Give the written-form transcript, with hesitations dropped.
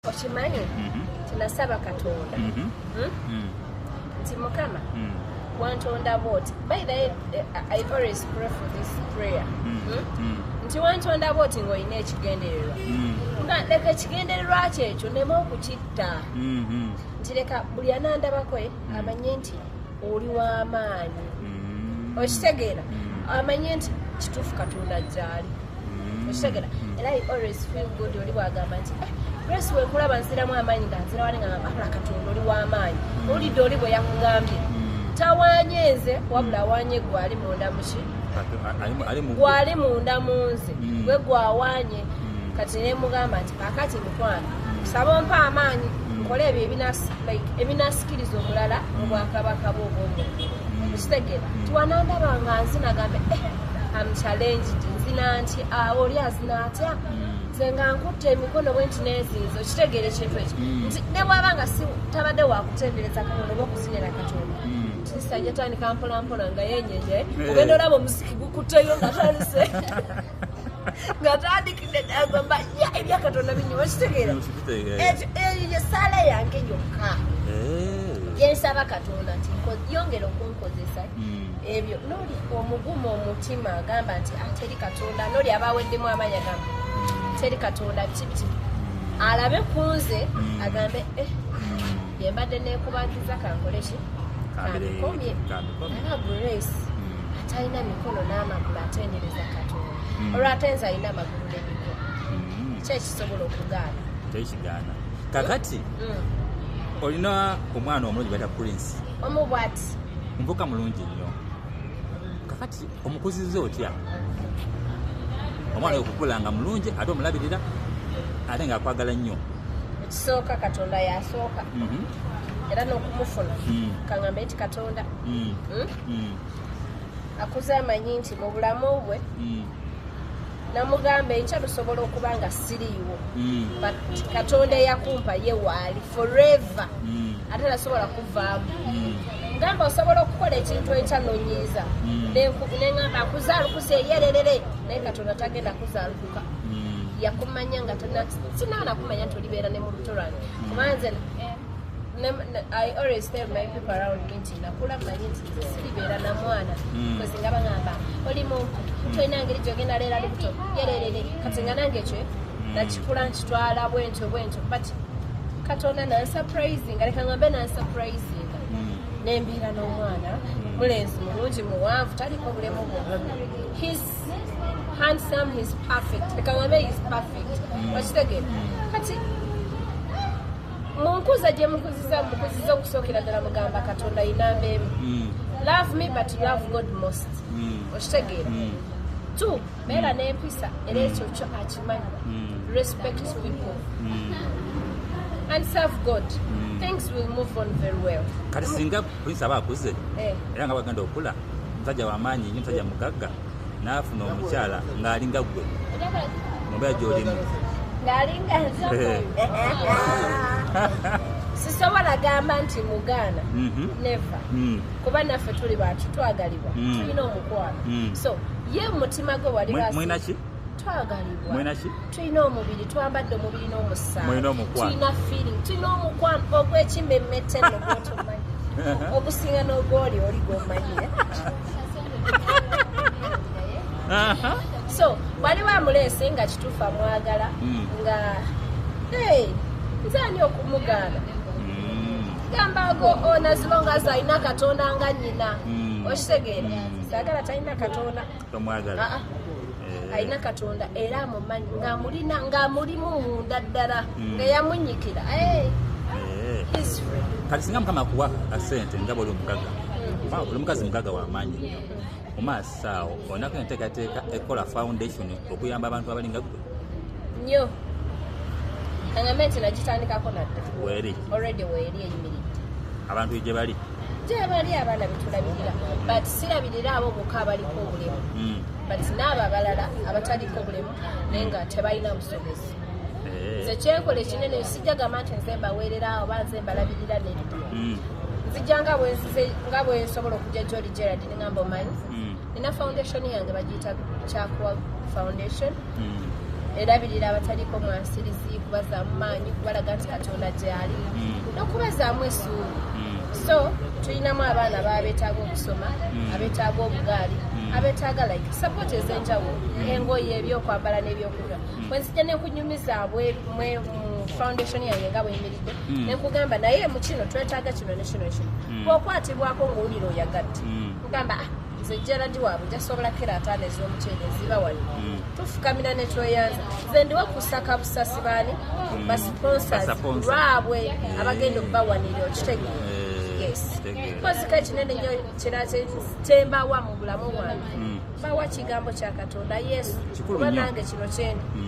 Okimanyi tinasaba Katonda, Nti Mukama, wantonda bwoti. By the way, I always pray for this prayer, Nti wantonda bwoti ng'olina ekigendererwa, nga leka ekigendererwa kyo ekyo neme okukitta, nti leka buli anandabako amanye nti oli w'amaanyi. Okitegeera? Amanye nti kituufu Katonda gyali. Okitegeera? Era I always feel good oli bwagamba nti, "Eh, Grace, wenkulaba nziramu amaanyi," nga nzira wali nga ngamba, "Abula Katonda, oli w'amaanyi." Owulidde oli bwe yakugambye, tawaanye nze, wabula awaanye gwe ali munda muki, gwali munda mu nze, gwe gwawaanye. Kati nemugamba nti, "Kakati mukwano, saba ompa amaanyi nkole ebyo like, ebinasikiriza omulala mu bwakabaka bwe obw'omuggulu." Okitegeera? Tiwanandaba nga nzina, gambe, "Eh, am challenged, nzina nti awo oli azina atya?" Nze nga nkutte emikono bwe nti nezinza. Okitegeera ekintu ekyo? Nti ne bwaba nga si tabadde wakutendereza Katonda oba okuzinira Katonda, kisajja tandika mpola mpola nga yenyenye, ogenda olaba omuziki gukutteyo nga tandise, nga tandikidde agamba ya ebyakatonda binyuma. Okitegeera? Eyo yesaala yange yokka gyensaba Katonda nti yongera okunkozesa ebyo. Noli omuguma omutima agamba nti, "Ah, teri Katonda," noli aba aweddemu amaanyi agamba, "Teri Katonda," biki biki, alabe ku nze agambe, "Eh, byembadde nekubagiza kankole ki? Kambikomye." Aba Grace atalina mikono n'amagulu atendereza Katonda, olwate nze alina amagulu n'emikono, ki ekisobola okugaana? Tekigaana. Kakati olina omwana omulungi baita Prince. Omu bwati. Muvuka mulungi nnyo. Kakati omukuziza otya omwana oyo okukula nga mulungi, ate omulabirira, ate ngaakwagala nnyo? Ekisooka, Katonda yasooka. Era n'okumufuna, kaŋŋambe nti Katonda, Akuze amanyi nti mu bulamu bwe namugamba, enkya lusobola okuba nga siriiwo, but Katonda eyakumpa ye waali forever, ate nasobola kuvaamu. Ngamba osobola okukola ekintu enkya nonyiiza, neŋŋamba akuzaalukusa eyererere, naye Katonda tagenda kuzaalukuka. Yakumanya nga sinaana kumanya nti olibeera ne mu luto lwange, kuba nze I always tell my people around me nti nakula mmanyi nti nze siribeera na mwana, because nga bagamba oli mumpi, tolina ngeri gyogenda leera lubuto yererere. Kati nga nange ekyo nakikula nkitwala bwentyo bwentyo, but Katonda nansurprisinga, leka ngambe nansurprisinga, nembeera n'omwana mulenzi mulungi, muwanvu, taliko bulemu bwonna. He's handsome, he's perfect, leka ngambe he's perfect. Okitegeera? Kati munkuza gye mukuziza, mukuziza okusookera ddala mugamba Katonda yinamba emu. Love me, but love God most. Okitegeera? Two, beera n'empisa, era ekyo kyo akimanyi. Respect people and serve God, things will move on very well. Kati singa Prince aba akuze, era nga bwagenda okula, musajja wamaanyi nnyo, musajja mugagga, n'afuna omukyala ng'alinga ggwe mu mbeera gy'olimu? Ng'alinga nze, sisobola gamba nti mugaana. Never. Kuba naffe tuli bantu twagalibwa, tulina omukwano. So ye mutima gwe wali Mwina ki? Twagalibwa. Mwina ki? Tulina omubiri, twambadde omubiri n'omusaayi. Mulina omukwano. Tulina feeling, tulina omukwano ogw'ekimemmete nno gwotomanyi, ogusinga n'ogwoli oli gwomanyi, eh? So waliwo amuleese nga kituufu amwagala, nga hey, nze ani okumugaana? Gamba go on as long as alina Katonda nga nnyina. Okitegeera? Saagala talina Katonda. Tomwagala? Ah, ah. Alina Katonda era amumanyi, ng'amulina, ng'amulimu munda ddala, nga yamunyikira. Hey, he's free. Kati singa Mukama akuwa akasente nga bwoli omugagga, kuba oli mukazi mugagga w'amaanyi nnyo, mu maaso awo olinaku enteekateeka ekola foundation okuyamba abantu abalinga ggwe? Nnyo. Kaŋŋambe nti nagitandikako nadda. Weeri? Already weeri, eyimiridde. Abantu gye bali? Gye bali, abaana betulabirira, but sirabirira abo bokka abaliko obulemu, but n'abo abalala abataliko bulemu naye nga tebalina busobozi. Nze kyenkola ekinene, sijja gamba nti nze mbaweerera oba nze mbalabirira, nedda. Nzijja nga bwenzize, nga bwe nsobola okujja gyoli Gerard neŋamba, "Omanyi, nina foundation yange, bagiyita Kyakuwa Foundation." Erabirira abataliko mwasirizi, kubazaamu maanyi, kubalaga nti Katonda gyali, n'okubazaamu essuubi. So tulinamu abaana babeetaaga okusoma, abeetaaga obugaali, abeetaaga like support ez'enjawulo, engoye, ebyokwambala n'ebyokunywa. Bwenzijja nenkunyumiza mwe mu foundation yange nga bweyimiridde, nenkugamba naye mu kino twetaaga kino ne kino kino, bw'okwatibwako ng'owulira oyagadde, ngamba, "Ah, nze Gerard waabwe jasobola kiro 50 ez'omuceere eziba wano." Tufukamira ne tweyanza. Nze ndiwo kusaka busasi baani basponsors Basponsor. lwabwe abagenda okubawanirira, okitegeera? Eh, Yes. kitegeera. Kozika ekinene nnyo kira kyembawa mu bulamu bwange, mbawa kigambo kya Katonda, Yesu. Kikulu Kuba nnyo. nange kino kyendi.